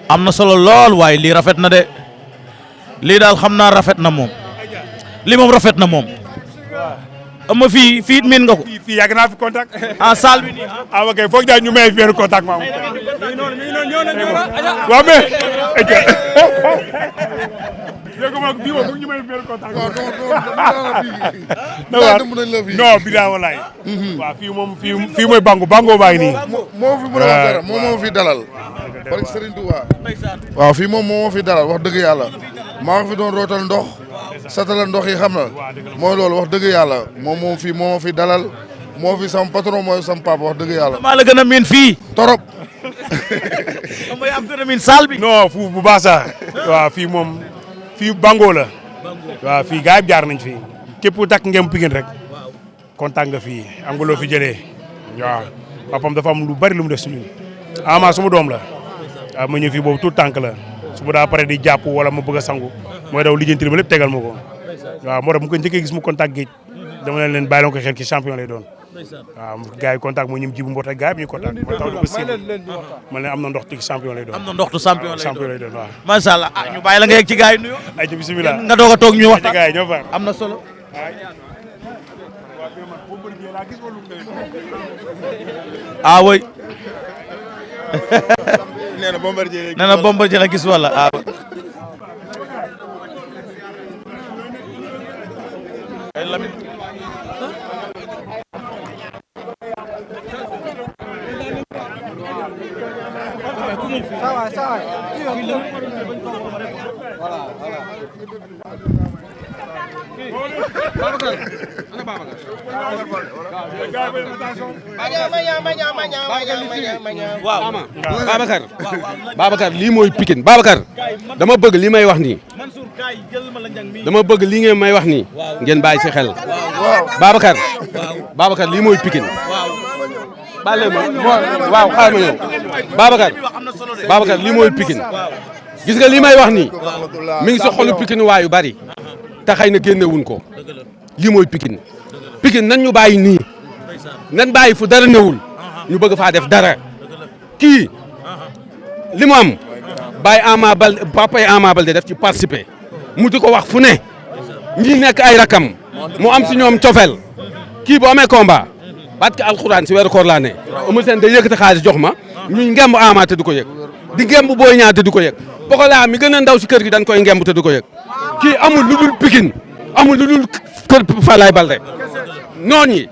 am na solo lool waaye lii rafet na de lii daal xam naa rafet na moom lii moom rafet na moom. ama fii miin nga ko. fii yàgg naa fi contact. salle bi nii ok foog daal ñu may benn contact ma am. waaw mais. léegi moom bii moom foog ñu may benn contact. non bi daa walaay. waaw fii moom fii mooy bango baa ngi nii. moo fi mën a wax dara moom moo fi dalal. parce que Serigne Touba. waaw fii moom moo fi dalal wax dëgg yàlla. maa ngi fi doon rootal ndox. satala ndox yi xam na mooy loolu wax dëgg yàlla moom fii moo fi dalal moo fi sam patron mooy sam papa wax dëgg yàlla. maa la gën a miin fii. torop. xam nga yaa gën a miin salle bi. non fu bu baax sax waaw fii moom fii bango la. waaw fii gars yi jaar nañ fi képp ku takk ngeen Pikine rek kontaan nga fii am nga loo fi jëlee waaw papam dafa am lu bari lu mu def si ñun ama suma doom la waaw ma ñëw fii boobu tout tànk la su ma daa pare di jàpp wala ma bëgg a sangu mooy daw lijjanti ma lépp tegal ma ko waaw moo tax mu ko njëkkee gis mu contact géej dama leen bàyyi ko xel ki champion lay doon waaw gars yi contact moo ñum jibu mboota gars yi ñu contact ma taw di ko siiw ma leen am na ndox ci champion lay doon am na ndoxtu champion lay doon waaw macha allah ñu bàyyi la nga yegg ci gars yi nuyoo ay ci bismillah nga doog a toog ñu waxtaan gars yi ñoo far am na solo way nee na Bombardier la gis wala Babacar lii mooy Pikine Babacar dama bëgg li may wax nii dama bëgg li ngeen may wax nii ngeen bàyyi si xel Babacar lii mooy Pikine bàlle ma waaw xaar ma ñëw Babacar lii mooy Pikine gis nga li may wax nii mi ngi si xolu Pikine waa yu bari te xëy na génnewuñ ko lii mooy Pikine nan ñu bàyyi nii nan bàyyi fu dara newul ñu bëgg faa def dara kii li mu am bàyyi Ama Balde papa yi Ama Balde def ci participer mu di ko wax fu ne ñi nekk ay rakam mu am si ñoom cofeel kii bu amee combat bat ka alxuraan si weeru koor laa ne Eumeu Sène day yëkkati xaalis jox ma ñu ngemb Ama te du ko yëg di ngemb Boy Niang te du ko yëg Pokola mi gën a ndaw si kër gi dañ koy ngemb te du ko yëg kii amul lu dul Pikine amul lu dul kër Falaye Balde noon yi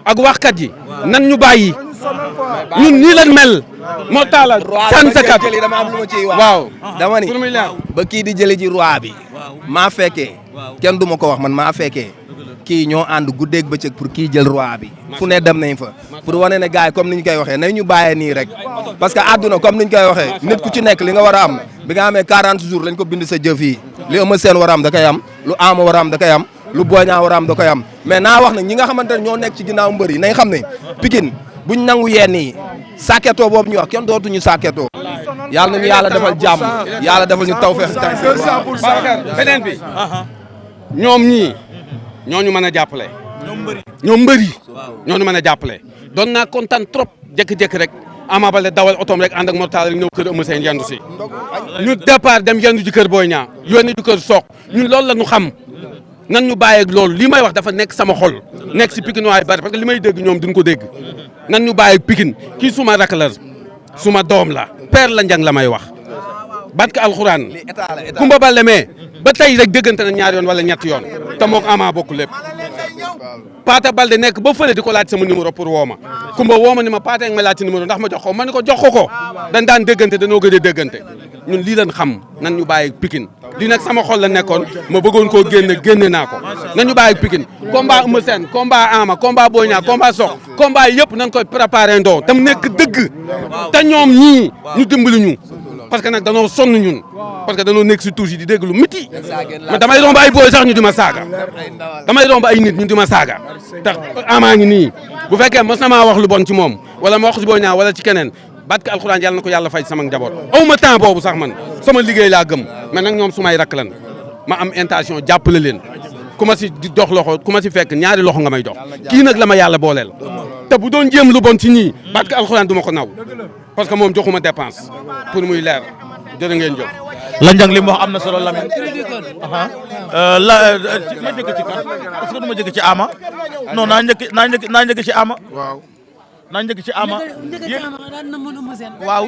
ak waxkat yi nan ñu bàyyi ñun nii lañ mel moo taala san sakat dama am lu ma ciy wax waaw dama ni ba kii di jële ji roi bi maa fekkee kenn du ma ko wax man maa fekkee kii ñoo ànd guddeeg bëccëg pour kii jël roi bi fu ne dem nañ fa pour wane ne gars yi comme ni ñu koy waxee nañ ñu bàyyee nii rek parce que àdduna comme ni ñu koy waxee nit ku ci nekk li nga war a am bi nga amee 40 jours lañ ko bind sa jëf yi li Eumeu Sène war a am da koy am lu Ama war a am da koy am lu Boy Niang war a am da koy am mais naa wax nag ñi nga xamante ne ñoo nekk ci ginnaaw mbër yi nañ xam ne Pikine buñ nangu yenn yi sàkketoo boobu ñu wax kenn dootuñu sàkketoo yàlla nañu yàlla defal jàmm yàlla defal ñu tawfeex beneen bi ñoom ñii ñooñu mën a jàppale ñoom mbër yi ñooñu mën a jàppale doon naa kontaan trop jékki-jékki rek Ama Baldé dawal otoom rek ànd ak mortal rek ñëw kër Eumeu Sène yendu si ñu départ dem yendu ji kër Boy Niang yónni ji kër Sokh ñun loolu la ñu xam nan ñu bàyyeeg loolu li may wax dafa nekk sama xol nekk si Pikine waay bari parce que li may dégg ñoom duñ ko dégg nan ñu bàyyeeg Pikine kii suma rak la suma doom la père la njang la may wax barke alxuraan Kumba Baldé mais ba tey rek déggante na ñaar yoon wala ñetti yoon te moog Ama bokk lépp Paata Baldé nekk ba fële di ko laaj sama numéro pour woo ma Kumba woo ma ni ma Paata nga ma laaj ci numéro ndax ma jox ko ma ni ko jox ko dañ daan déggante dañoo gëj a déggante ñun lii lañ xam nan ñu bàyyi Pikine lii nag sama xol la nekkoon ma bëggoon koo génne naa ko nan ñu bàyyi Pikine combat Eumeu Sène combat Ama combat Boy Niang combat Sokh combat yi yëpp nañ koy préparé ndoo tam nekk dëgg te ñoom ñii ñu dimbali ñu parce que nag danoo sonn ñun parce que danoo nekk si touche yi di dégg lu miti mais damay romb ay booy sax ñu di ma saaga damay romb ay nit ñu di ma saaga tax Ama ngi nii bu fekkee mos na maa wax lu bon ci moom wala ma wax ci Boy Niang wala ci keneen baat ka alxuraan yàlla na ko yàlla fay sama njaboot aw ma temps boobu sax man sama liggéey laa gëm mais nag ñoom sumay rakk lan ma am intention jàppale leen ku ma si dox loxo ku ma si fekk ñaari loxo nga may dox kii nag la ma yàlla booleel te bu doon jéem lu bon ci ñii baat ka alxuraan du ma ko naw parce que moom joxuma dépense pour muy leer jërë ngeen jëf. Lanjang li mu wax am na solo Lamine. ma njëkk ci kan est-ce que du ma njëkk ci Ama non naa njëkk ci Ama. waaw. naa njëkk ci Ama. daan na mën a mëseen. waaw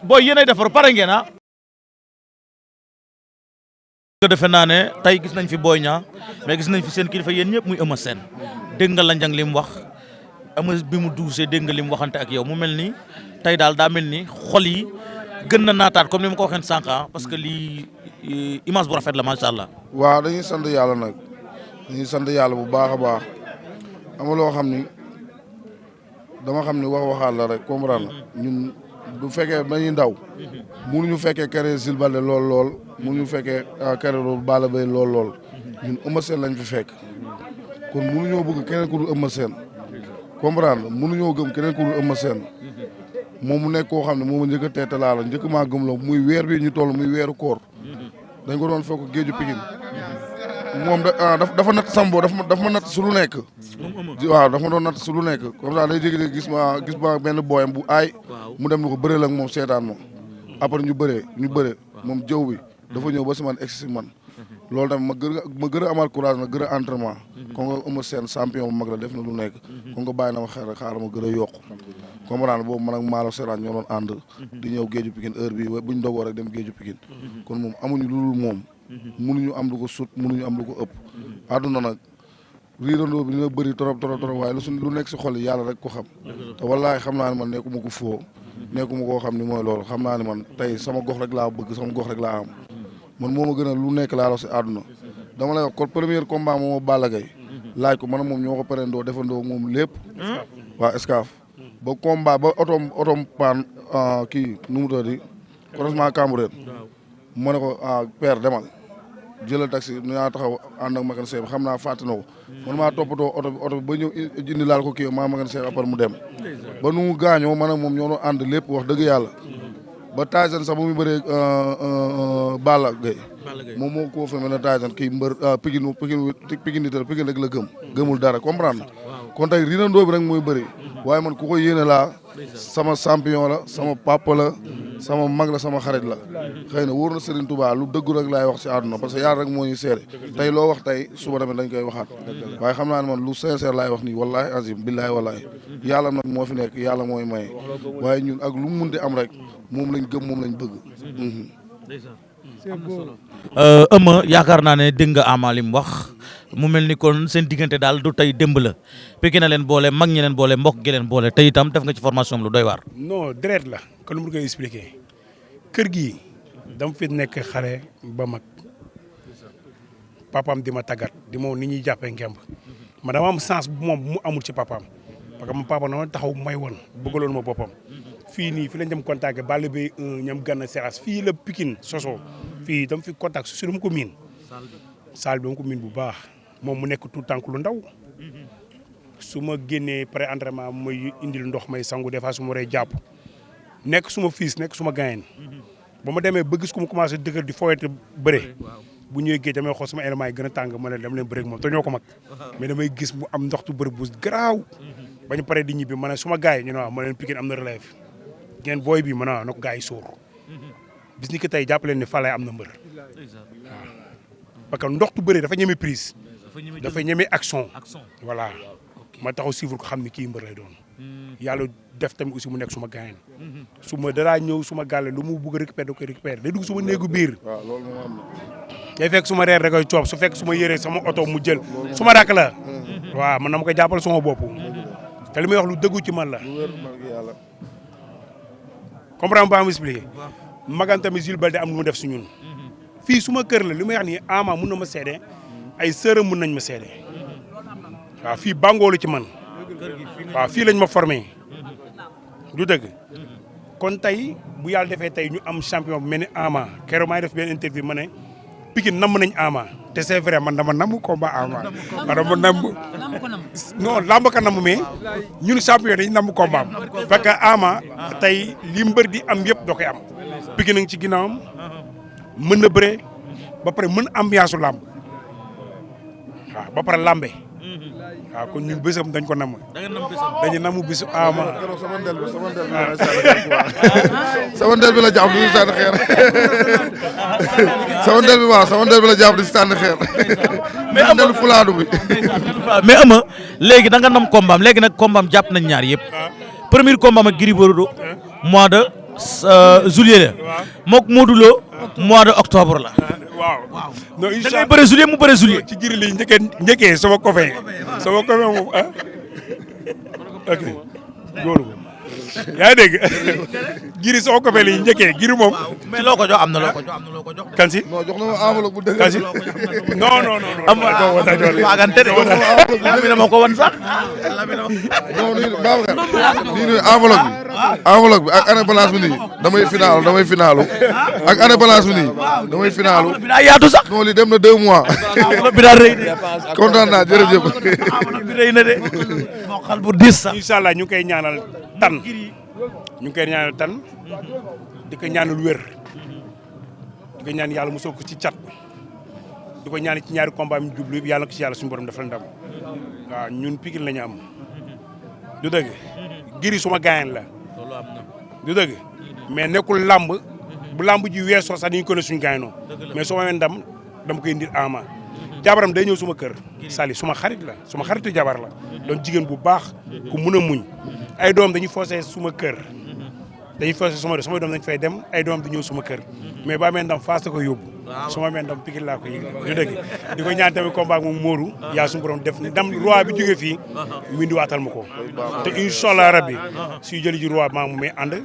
booy yéenay defar pare ngeen ah. defe naa ne tey gis nañ fi Boy Niang mais gis nañ fi seen kilifa yéen ñëpp muy Eumeu Sène dégg nga Lanjang li mu wax Eumeu bi mu duusee dégg nga li mu waxante ak yow mu mel ni tey daal daa mel ni xol yi gën na naataat comme ni ma ko waxee sànq parce que lii image bu rafet la macha allah. waaw dañuy sant yàlla nag dañuy sant yàlla bu baax a baax ama loo xam ni dama xam ni waxaat la rek comprendre ñun bu fekkee dañuy ndaw mënuñu fekkee carrière Jules Balde lool mënuñu fekkee carrière Balla Gaye lool ñun Eumeu Sène lañ fi fekk kon mënuñoo bëgg keneen ku dul Eumeu Sène comprendre mënuñoo gëm keneen ku dul Eumeu Sène moom mu nekk koo xam ne moom a njëkk a teete laa la njëkk maa gëm la muy weer bi ñu toll muy weeru koor dañ ko doon fekk géeju Pikine moom dafa natt sambo dafa ma natt su lu nekk waaw dafa ma doon natt su lu nekk comme ça day jékki-jékki gis ma benn booyam bu aay mu dem ni ko bëreel ak moom seetaan ma après ñu bëree moom jëw bi dafa ñëw ba si man egsi si man loolu tamit ma gën a amal courage nag gën a entraînement kon nga Eumeu Sène champion bu mag la def na lu nekk kon nga bàyyi na ma xel rek xaaral ma gën a yokku comprendre boobu man ak Malo Serane ñoo doon ànd di ñëw géeju Pikine heure bi buñ dogoo rek dem géeju Pikine kon moom amuñu lu dul moom mënuñu am lu ko sut mënuñu am lu ko ëpp àdduna nag riirandoo bi dina bëri trop waaye lu nekk si xol yi yàlla rek ko xam te wallaahi xam naa ne man nekkuma ko foo nekkuma koo xam ni mooy loolu xam naa ne man tey sama gox rek laa bëgg sama gox rek laa am man moo ma gën a lu nekk laa wax si àdduna dama lay wax kon premier combat moom Balla Gaye laaj ko man moom ñoo ko parendoo defandoo moom lépp waa Escaf ba combat ba otom paan kii nu mu tuddati croisement Cambérène ma ne ko père demal jëlal taxi nu naa taxaw ànd ak mécanicien bi xam naa fàtte na ko man maa toppatoo oto bi ba ñëw indi laal ko kii maa mécanicien bi après mu dem ba nu mu gaañoo man ak moom ñoo doon ànd lépp wax dëgg yàlla ba Tyson sax ba muy bëree Balla Gaye moom moo ko confirmé na Tyson kii mbër Pikine rek la gëmul dara comprendre kon tey rinandoo bi rek mooy bëri waaye man ku ko yéene laa sama champion la sama papa la sama mag la sama xarit la xëy na wóor na Serigne Touba lu dëggu rek laay wax ci àdduna parce que yàlla rek moo ñuy seede tey loo wax tey suba tamit dañ koy waxaat waaye xam naa ne man lu sincère laay wax nii wallahi azim billahi wallahi yàlla nag moo fi nekk yàlla mooy maye waaye ñun ak lu mu munti am rek moom lañ gëm moom lañ bëgg. Eumeu yaakaar naa ne dégg nga Ama li mu wax mu mel ni kon seen diggante daal du tey démb la Pikine na leen boole mag ñi leen boole mbokk gi leen boole tey itam def nga ci formation lu doy waar. non deret la kon lu mu koy expliquer kër gi dama fi nekk xale ba mag papaam di ma tàggat di ma ni ñuy jàppee ngemb ma dama am sens bu moom bu mu amul ci papaam parce que ma papa na ma taxaw may woon bëggaloon ma boppam fii nii fi lañ dem contacté Balde Bay ñam gànna Seras fii la Pikine soso fii dama fi contact su dama ko miin salle bi dama ko miin bu baax moom mu nekk tout tànk lu ndaw su ma génnee pré entraînement may indil ndox may sangu des fois su ma waree jàpp nekk suma fils nekk suma gayen ba ma demee ba gis ku ma commencé dëgër di fooyete bëre bu ñëwee géej damay xool sama élément yi gën a tàng ma ne dama leen bëre ak moom te ñoo ko mag mais damay gis mu am ndoxtu bëri bu garaaw ba ñu paree di ñibbi ma ne suma gars yi ñu ne waaw ma leen Pikine am na relève ngeen booy bi ma ne waaw na ko gars yi sóor bis ni que tey jàpp leen ni Falaye am na mbër waaw parce que ndoxtu bëri dafa ñeme prise dafa ñeme action voilà ma taxaw suivre ko xam ni kii mbër lay doon yàlla def tamit aussi mu nekk suma gaañ su ma daraa ñëw suma gàlle lu mu bëgg a récupérer da koy récupérer day dugg suma néegu biir waaw loolu moo am day fekk suma reer da koy coob su fekk suma yëree sama oto mu jël suma rakk la waaw man na ma koy jàppal suma bopp te li may wax lu dëggu ci man la comprendre ba am expliqué magan tamit Jules Balde am lu mu def si ñun fii suma kër la li may wax nii Ama mun na ma seede ay sœuram mun nañ ma seede waaw fii bàngoolu ci man waaw fii lañ ma formé du dëgg kon tey bu yàlla defee tey ñu am champion bu mel ni Ama keroog maa ngi def benn interview ma ne Pikine namm nañ Ama te c'est vrai man dama namm combat Ama man dama namm non lamb ka namm mais ñun champion dañ namm combat am parce que Ama tey li mbër di am yëpp doo koy am Pikine ngi ci ginnaawam mën na bëre ba pare mën ambiance su lamb waaw ba pare lambe waaw kon ñun bésam dañ ko namm. da ngeen nam bésam. dañu namm bésu Ama. sama ndel bi la jàpp di sànni xeer sama ndel bi la jàpp di sànni xeer mais ndel fulaadu bi mais ama léegi da nga nam kombaam léegi nag kombaam jàpp nañ ñaar yëpp premier combat ak Gris Bordeaux mois de juillet la mook Modou Lo mois de octobre la. waaw non da ngay bëre juillet mu bëre juillet. ci Gris li njëkkee sama copain moom ah ok góor yaa ngi dégg Gris sama copain li njëkkee Gris moom. mais loo ko jox am na loo ko jox. kan si non jox na ma enveloppe bu dëgg kan si non. am waagante de Lamine ma ko wan sax. non nii Babacar nii enveloppe bi ak année balance bi nii damay finalu ak année balance bi nii damay finalu bi daa yaatu sax. non li dem na 2 mois bi daa rëy de. kontaan naa jërëjëf bi rëy na de. moo xal bu diis sax. incha allah ñu ngi koy ñaanal tan di ko ñaanal wér di ko ñaan yàlla mosoo ko ci cat di ko ñaan ci ñaari combat mi jublu yàlla ko ci yàlla suñu borom defal ndam waaw ñun Pikine la ñu am du dëgg Gris suma gaayan la du dëgg mais nekkul làmb bu làmb ji weesoo sax dañu ko ne suñu gaayanoo mais soo ma ndam dama koy ndir Ama jabaram day ñëw suma kër Sali suma xarit la suma xaritu jabar la doon jigéen bu baax ku mun a muñ ay doom dañuy forcé suma kër dañuy forcé suma doom dañ fay dem ay doom di ñëw suma kër mais ba amee ndam faas ko yóbbu su ma amee ndam Pikine laa ko yëg du dëgg di ko ñaan tamit combat moom Modou yaa suñu borom def ndam roi bi jógee fii mu indi waatal ma ko te incha allah rabbi suy jëli ji roi maa mu may ànd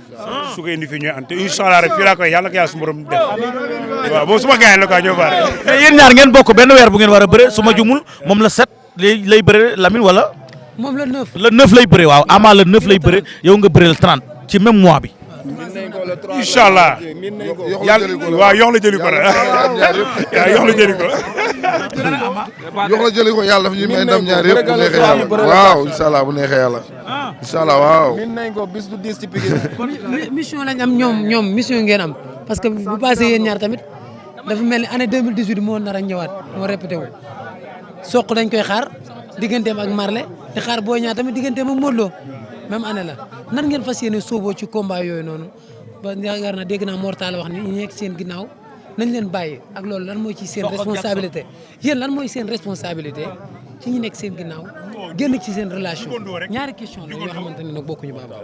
su ko indi fii ñooy ànd te incha allah rabbi fii laa koy yàlla ko yàlla suñu borom def waaw moom suma gaañ la quoi ñoo baare mais yéen ñaar ngeen bokk benn weer bu ngeen war a bëre su ma jumul moom la 7 lay bëre Lamine wala moom la 9. le 9 lay bëre waaw Ama le 9 lay bëre yow nga bëre le 30 ci même mois bi. incha allah yàlla waaw yox la jëli ko rek waaw yox la jëli ko. yox la jëli ko yàlla daf ñuy may ndam ñaar yëpp bu neexee yàlla waaw incha allah bu neexee yàlla incha allah waaw. min nañ ko bis du diis ci Pikine. mission lañ am ñoom mission ngeen am parce que bu passé yéen ñaar tamit dafa mel ni année 2018 moo nar a ñëwaat moo répété wu soq dañ koy xaar digganteem ak Marley di xaar Boy Niang tamit digganteem ak Modou Lo même année la nan ngeen fas yéene sooboo ci combat yooyu noonu ba yaakaar naa dégg naa Mortal wax ni ñu nekk seen ginnaaw nañ leen bàyyi ak loolu lan mooy ci seen responsabilité yéen lan mooy seen responsabilité ci ñu nekk seen ginnaaw génn ci seen relation ñaari question la yoo xamante ne nag bokkuñu baaba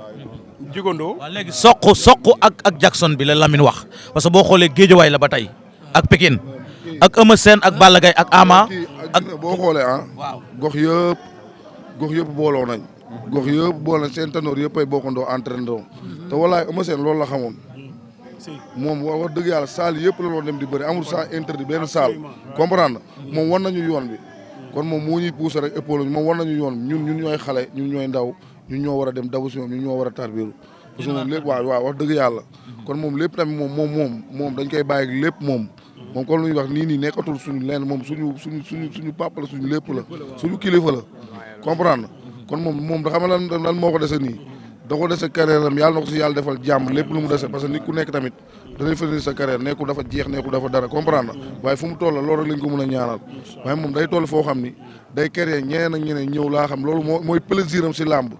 jigandoo waaw léegi soq ak Jackson bi la Lamine wax parce que boo xoolee Géejawaay la ba tey ak Pikine ak Eumeu Sène ak Balla Gaye ak Ama ak boo xoolee gox yëpp booloo nañ gox yëpp booloo nañ seen tanoor yëpp ay bokkandoo entraînement te walaay Eumeu Sène loolu la xamoon moom wax dëgg yàlla salle yëpp la doon dem di bëri amul saa interdit benn salle comprendre moom war nañu yoon bi kon moom moo ñuy poussé rek épaule moom war nañu yoon ñun ñooy xale ñun ñooy ndaw ñun ñoo war a dem dabu si moom ñun ñoo war a tarbiru parce que moom lépp waaw wax dëgg yàlla kon moom lépp tamit moom dañ koy bàyyi lépp moom comme lu ñuy wax nii nekkatul suñu leen moom suñu papa la suñu lépp la suñu kilifa la comprendre kon moom da xam lan moo ko dese nii da ko dese carrière am yàlla na ko si yàlla defal jàmm lépp lu mu dese parce que nit ku nekk tamit danay finir sa carrière nekkul dafa jeex nekkul dafa dara comprendre waaye fu mu toll loolu rek lañ ko mën a ñaanal waaye moom day toll foo xam ni day carrière ñeneen ak ñeneen ñëw laa xam loolu mooy plaisir am si làmb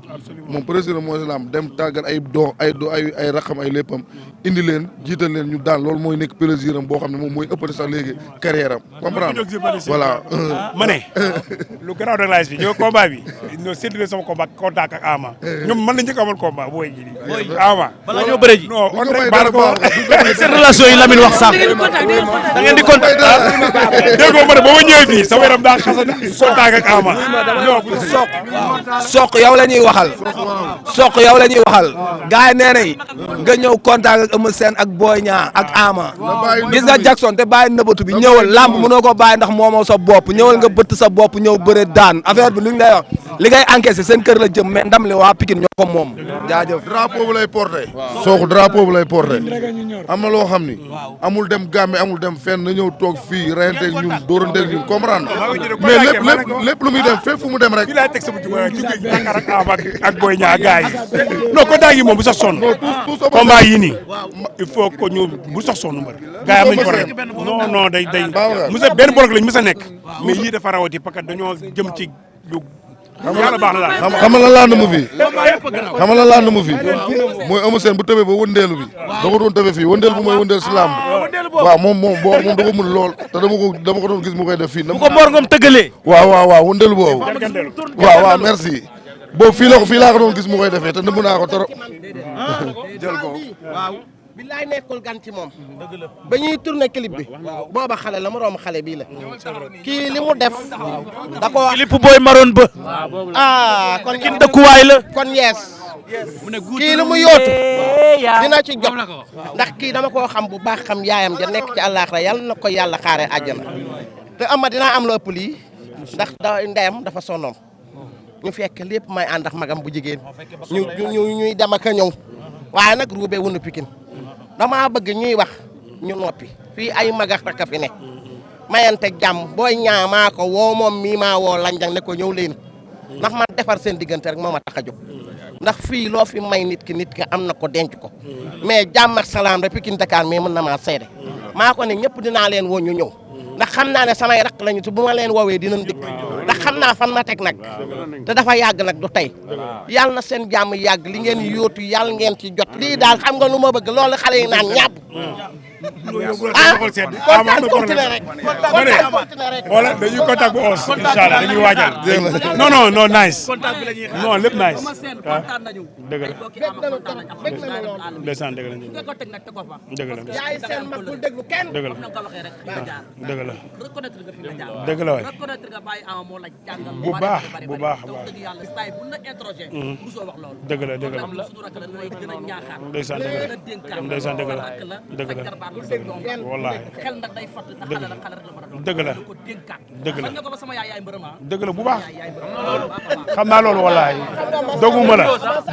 moom plaisir am mooy si làmb dem tàggat ay raqam ay léppam indi leen jiital leen ñu daan loolu mooy nekk plaisir am boo xam ne moom mooy ëppati sax léegi carrière am comprendre voilà ma ne lu garaaw da laaj bi ñoo combat bi ñoo séddale sama combat contact ak Ama ñoom mën na njëkk amal combat booy ji Ama bala ñoo bëre ji non on rek baal ko seen relation yi Lamine wax sànq da ngeen di contact déggoo ma ne ba ma ñëwee fii sama yaram daa xasan contact ak Ama soq yow la ñuy waxal soq yow la ñuy waxal gars yi nee nañ nga ñëw contact ak Eumeu Sène ak Boy Niang ak Ama gis nga Jackson te bàyyi nëbatu bi ñëwal lamb mënoo ko bàyyi ndax moomoo sa bopp ñëwal nga bëtt sa bopp ñëw bëre daan affaire bi lu ñu lay wax li ngay encaissé seen kër la jëm mais ndam li waa Pikine ñoo ko moom jaajëf drapeau bu lay porté sooku drapeau bu lay porté am na loo xam ni amul dem Gambie amul dem fenn na ñëw toog fii reyanteeg ñun dóoranteeg ñun comprendre mais lépp lu muy dem fépp fu mu dem rek fii laay teg sama jóge Dakar ak Ama ak Boy Niang gars yi non contact yi moom bu sax sonn combat yi nii il faut que ñu bu sax sonn mbër gars yi am nañu problème non day musa benn bloc lañ mës a nekk mais yii dafa rawati parce que dañoo jëm ci yàlla baax na daal. xam nga lan laa nëmm fii xam nga lan laa nëmm fii mooy Eumeu Sène bu tëbee ba wëndeelu bi da ko doon tëbee fii wëndeel bu mooy wëndeel si làmb waaw moom da ko mën lool te dama ko doon gis mu koy def fii bu ko Mor Ngom tëggalee waaw wëndeelu boobu waaw merci boobu fii laa ko doon gis mu koy defee te nëmm naa ko trop jël ko waaw billaay nekkul gan ci moom ba ñuy tourné clip bi booba xale la moroom xale bii la kii li mu def da ko clip booy maroon ba kon kin dëkkuwaay la kon yees kii li mu yóotu dina ci jot ndax kii dama koo xam bu baax xam yaayam ja nekk ci àllaaxira yàlla na ko yàlla xaare àjjana te ama dinaa am lu ëpp lii ndax ndeyam dafa sonnoon ñu fekk lépp may ànd ak magam bu jigéen ñuy dem ak a ñëw waaye nag ruube wunu Pikine dama bëgg ñuy wax ñu noppi fii ay magax rek a fi ne mayante jàmm booy ñaamaa ko woo moom mii maa woo lanjang ne ko ñëw leen ndax man defar seen diggante rek moo ma tax a jóg ndax fii loo fi may nit ki am na ko denc ko mais jàmm ak salaam rek Pikine Dakar mii mën na maa seede maa ko ne ñëpp dinaa leen woo ñu ñëw ndax xam naa ne samay raq lañu te bu ma leen woowee dinañ dikk ndax xam naa fan ma teg nag te dafa yàgg nag du tey yàlla na seen jàmm yàgg li ngeen yóotu yàlla ngeen ci jot lii daal xam nga lu ma bëgg loolu xale yi naan ñàpp kontaan continué rek wala dañuy contact bu os inshallah dañuy waajal non nice non lépp nice dëgg la ndeysaan dëgg la dëgg la yaay seen mag bul déglu kenn dëgg la dëgg la dëgg la waay bu baax dëgg la ndeysaan dëgg la wallaahi dëgg la dëgg la bu baax xam naa loolu wallaahi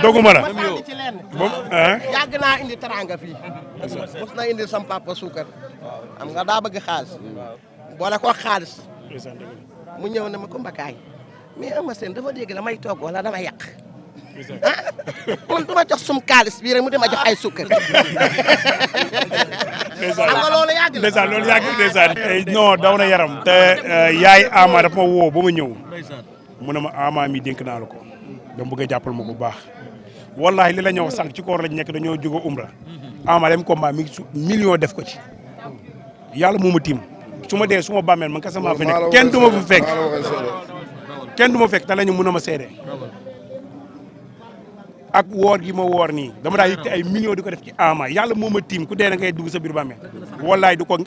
doguma la yàgg naa indi teranga fii mos na indi sam papa suukar xam nga daa bëgg xaalis boole ko xaalis mu ñëw ne ma ko mbakaay mais Eumeu Sène dafa dégg damay togg wala dama yàq man du ma jox sum kaalis bii rek mu dima jox ay suukar xam nga loolu yàgg na loolu yàgg ndeysaan non daw na yaram te yaay Ama dafa ma woo ba ma ñëw mu ne ma Ama mi dénk naa la ko dama bëgg a jàppal ma bu baax wallahi li la ñëw sànq ci koor lañ nekk dañoo jóge umra Ama dem combat mi million def ko ci yàlla moo ma tiim su ma dee su ma bàmmeel man kese maa fi nekk kenn du ma fi fekk kenn du ma fekk te la ñu mën a ma seede ak woor gi ma woor nii dama daa yëg ay millions di ko def ci Ama yàlla moo ma tiim ku dee na ngay dugg sa biir bàmmeel wallaay du ko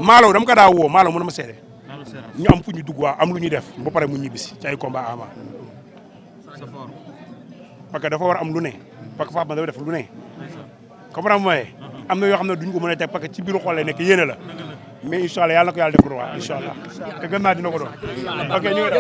maalaw dama ko daa woo maalaw mën na ma seede ñu am fu ñu dugg waa am lu ñuy def ba pare mu ñibbisi ci ay combat Ama parce que dafa war am lu ne parce que Fapal dafa def lu ne comprendre mooy am na yoo xam ne duñ ko mën a teg parce que ci biiru xol lay nekk yéene la mais incha allah yàlla na ko yàlla def ko waa incha allah te gën naa dina ko doon ok ñu ngi